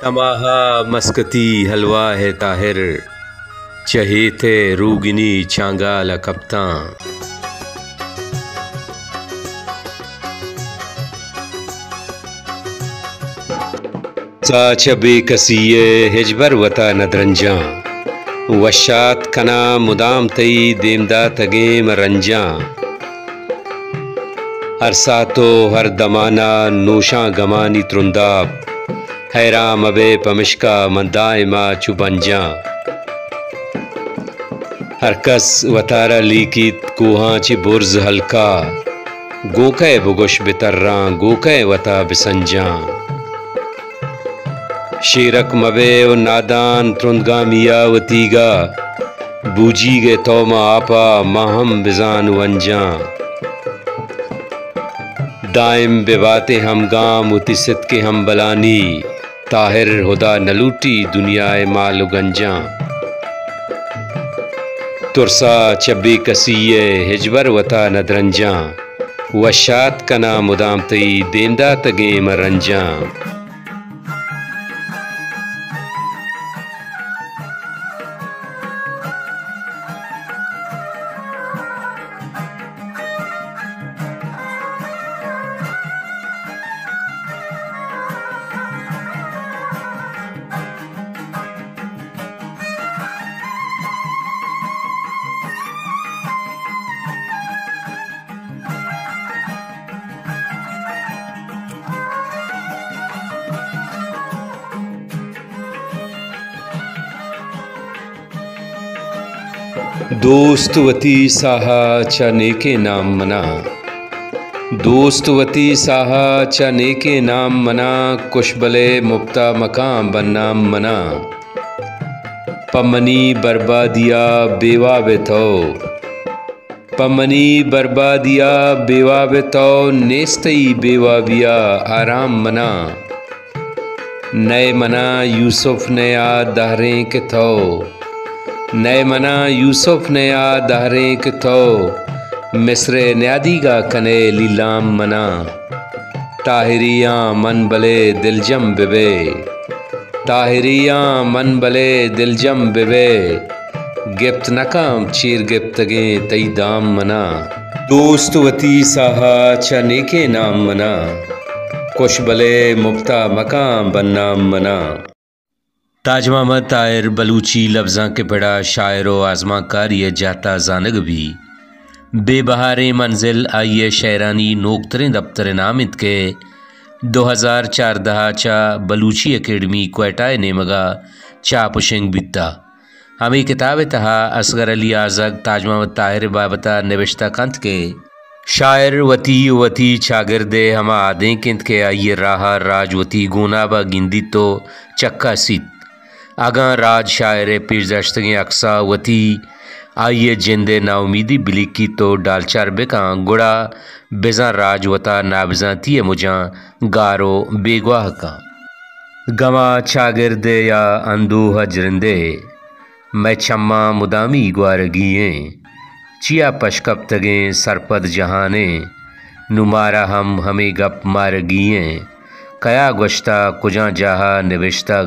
تماہ ءَ مسکتی حلواہ ءِ تاہر، چہ ہیت ءِ روگنی چانگال ءَ کپتاں۔ ساہ چہ بے کسی ءَ ہچبر وتا نہ درنجاں، وشات کناں مدام تئی دیم داتگیں من رنجاں۔ ہر ساعت و ہر دمانا نوشاں گمانی ترنداپ، حیران مبے پمشکا من دائما چو بنجاں۔ ہر کس وتارا لیکیت کوہاں چہ برز ہلکا، گوں کئے بگوش بتراں، گوں کئے وتا بسنجاں۔ شیرک مبے و نادان ترندگامیا وتیگا، بوجیگ ءِ تو ما آپا ما ہم بزان ونجاں۔ دائم بباتیں ہمگام وتی ستکیں ہمبلانی، تاہر ہدا نہ لوٹی دنیا ءِ مال و گنجاں۔ ترسا چہ بے کسی ءَ ہچبر وتا نہ درنجاں، وشات کناں مدام تئی دیم داتگیں من رنجاں۔ دوست وتی ساہا چہ نیکیں نام منا، دوست وتی ساہا چہ نیکیں نام منا، کش بلے مپتا مکاں بدنام منا۔ پہ منی بربادیا بے واب ئے تو، پہ منی بربادیا بے واب ئے تو، نیست تئی بے وابیا آرام منا۔ نئے منا یوسف نیا دہریں کہ تو، نئے منا یوسف نیا دہریں کہ تو، مصر ءِ نیادیگا کنے لیلام منا۔ تاہریاں من بلے دلجم ببے، تاہریاں من بلے دلجم ببے، گپت نکاں چیر گپتگیں تئی دام منا۔ دوست وتی ساہا چہ نیکیں نام منا، کش بلے مپتا مکاں بدنام منا۔ تاج محمد طاہر بلوچی لبزانک ءِ پڑا شاعر و آزمانکاری ءِ جہتا زانگ بی۔ بے بہاریں منزل آئی ءِ شئیرانی نوکتریں دپتر ءِ نام انت کہ دو ہزار چاردہ ءَ چہ بلوچی اکیڈمی کوئٹہ ءِ نیمگ ءَ چاپ و شنگ بیتا۔ ہمے کتاب ءِ تہا اصغر علی آزگ تاج محمد طاہر ءِ بابت ءَ نبشتہ کنت کہ شاعر وتی و وتی چاگرد ءِ ہما آدینک انت کہ آئی ءِ راہ ءَ راج وتی گوناب ءَ گندیت و چکاسیت۔ اگاں راج شاعر ءِ پیش داشتگیں عکس ءَ وتی آئی ءِ جند ءِ ناامیدی بلیکیت و ڈالچار بکاں، گڑا بزاں راج وتا نابزانتی ءِ مجاں گار و بیگواہ کاں۔ گماں چاگرد ءِ یا اندوہ ءِ جرند ءِ، مئے چماں مدامی گوارگی ایں۔ چیا پشکپتگیں سرپد جہان ایں، نوں مارا ہم ہمے گپ مارگی ایں۔ کیا گوشتہ، کجاں جاہ ءَ نبشتگ،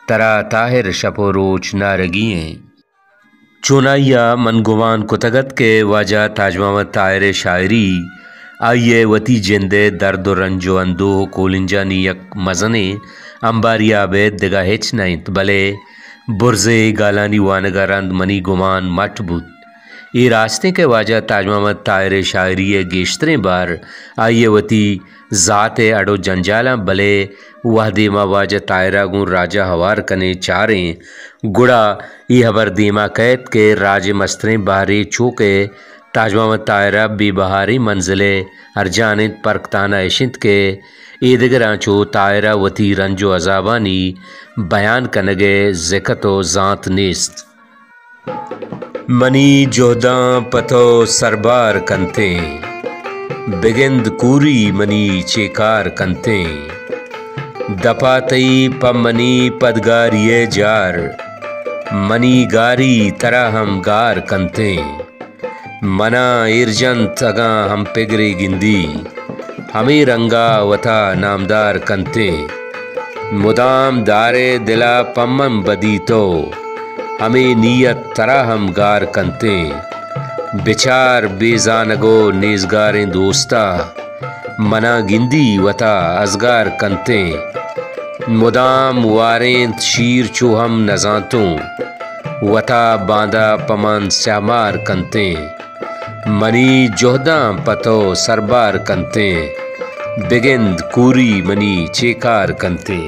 ترا طاہر شپ و روچ نارگی ایں۔ چونائیا من گمان کتگ ات کہ واجہ تاج محمد طاہر ءِ شاعری آئی ءِ وتی جند ءِ درد و رنج و اندوہ و کولنجانی یک مزنیں امبارے ءَ ابید دگہ ہچ نہ انت، بلے برز ءِ گالانی وانگ ءَ رند منی گمان مٹ بوت۔ اے راستیں کہ واجہ تاج محمد طاہر ءِ شاعری ءِ گیشتریں بار آئی ءِ وتی ذات ءِ اڑ و جنجالاں، بلے وہدے ما واجہ طاہر ءَ گوں راج ءَ ہوار کنیں چاریں، گڑا اے ہبر دیما کئیت کہ راج ءِ مستریں بہرے چو کہ تاج محمد طاہر ءَ بے بہاریں منزل ءِ ارجان انت، پرک تہنا اش انت کہ اے دگراں چو طاہر ءَ وتی رنج و عذابانی بیان کنگ ءِ زکت و زانت نیست۔ منی جہداں پہ تو سربار کنتیں، بگند کوری منی چے کار کنتیں۔ دپا تئی پہ منی پدگاری ءِ جار، منی گاری ترا ہم گار کنتیں۔ منا ایر جنت اگاں ہم پگرے گندی، ہمے رنگا وتا نامدار کنتیں۔ مدام دارے دل ءَ پمن بدی تو، ہمے نیت ترا ہم گار کنتیں۔ بچار بے زانگ ءُ نیزگاریں دوست ءَ، من ءَ گندی وت ءَ ازگار کنتیں۔ مدام وارینت شیر چو ہم نزانتوں، وت ءَ باندا پمن سیاہ مار کنتیں۔ منی جہداں پہ تو سربار کنتیں، بگند کوری منی چے کار کنتیں۔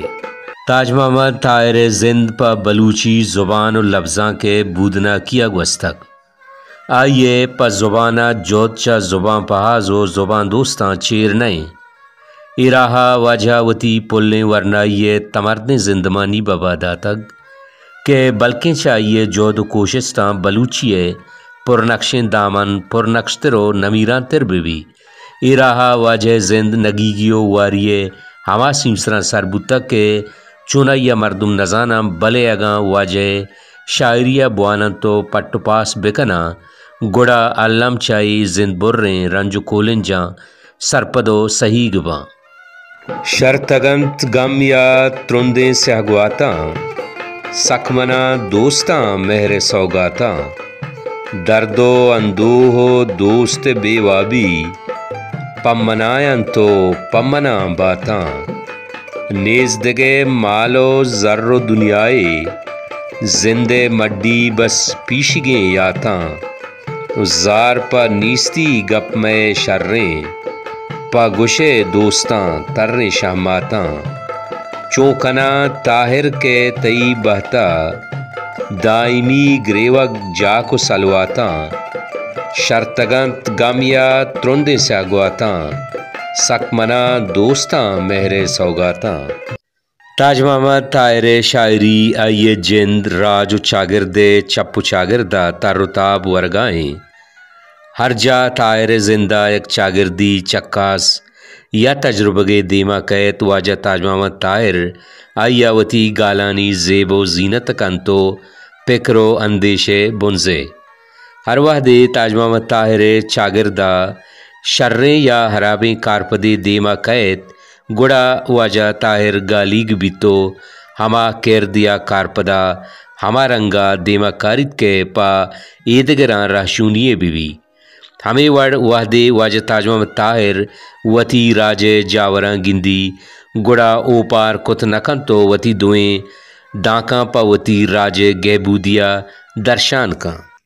تاج محمد طاہر ءِ زند پہ بلوچی زبان ءُ لبزانک ءِ بودناکی ءَ گوستگ۔ آئی ءِ پہ زبان ءَ جہد چہ زبان پہاز ءُ زبان دوستاں چیر نہ اِنت۔ اے راہ ءَ واجہ ءَ وتی پلیں ورنائی ءِ تمردیں زندمانی ببا داتگ کہ بلکیں چہ آئی ءِ جہد ءُ کوشستاں بلوچی ءِ پرنقشیں دامن پرنقشتر ءُ نمیرانتر بہ بیت۔ اے راہ ءَ واجہ ءِ زند نگیگی ءُ واری ءِ ہما سیمسراں سر بوتگ کہ چونائی ءَ مردم نزاناں، بلے اگاں واجہ ءِ شاعری ءَ بواناں تو پٹ ءُ پاس بکناں، گڑا الم چہ اے زند بریں رنج ءُ کولنجاں سرپد ءُ سہیگ باں۔ شرتگ اَنت گم یا ترندیں سیاہ گواتاں، سک من ءَ دوستاں مہر ءِ سوگاتاں۔ درد ءُ اندوہ ءُ دوست ءِ بے وابی، پہ من ءَ اَنت ءُ پہ من ءَ باتاں۔ نیز دگہ مال ءُ زر ءُ دنیائے، زند ءِ مڈی بس پیشیگیں یاتاں۔ زار پہ نیستی گپ مئے شریں، پہ گشئے دوستاں تریں شہماتاں۔ چون کناں طاہر کہ تئی بہت ءَ، دائمی گریوگ جاک ءُ سلواتاں۔ شرتگ اَنت گم یا ترندیں سیاہ گواتاں، سک من ءَ دوستاں مہر ءِ سوگاتاں۔ تاج محمد طاہر ءِ شاعری، آئی ءِ جند، راج ءُ چاگرد ءِ چپ ءُ چاگرد ءَ تر ءُ تاب ورگ ءَ اِنت۔ ہر جاہ طاہر ءِ زند ءَ یک چاگردی چکاس یا تجربگے دیم ءَ کئیت، واجہ تاج محمد طاہر آئی ءَ وتی گالانی زیب ءُ زینت کنت ءُ پکر ءُ اندیش ءِ بنزے۔ ہر وہدے تاج محمد طاہر ءِ چاگرد ءَ شریں یا ہرابیں کارپدے دیم ءَ کئیت، گڑا واجہ طاہر گالیگ بیت ءُ ہما کرد یا کارپد ءَ ہما رنگ ءَ دیم ءَ کاریت کہ پہ ایدگراں رہشونی یے بہ بیت۔ ہمے وڑ وہدے واجہ تاج محمد طاہر وتی راج ءِ جاوراں گندی، گڑا اوپار کت نہ کنت ءُ وتی دوئیں دانکاں پہ وتی راج ءِ گہبودی ءَ درشان کنت۔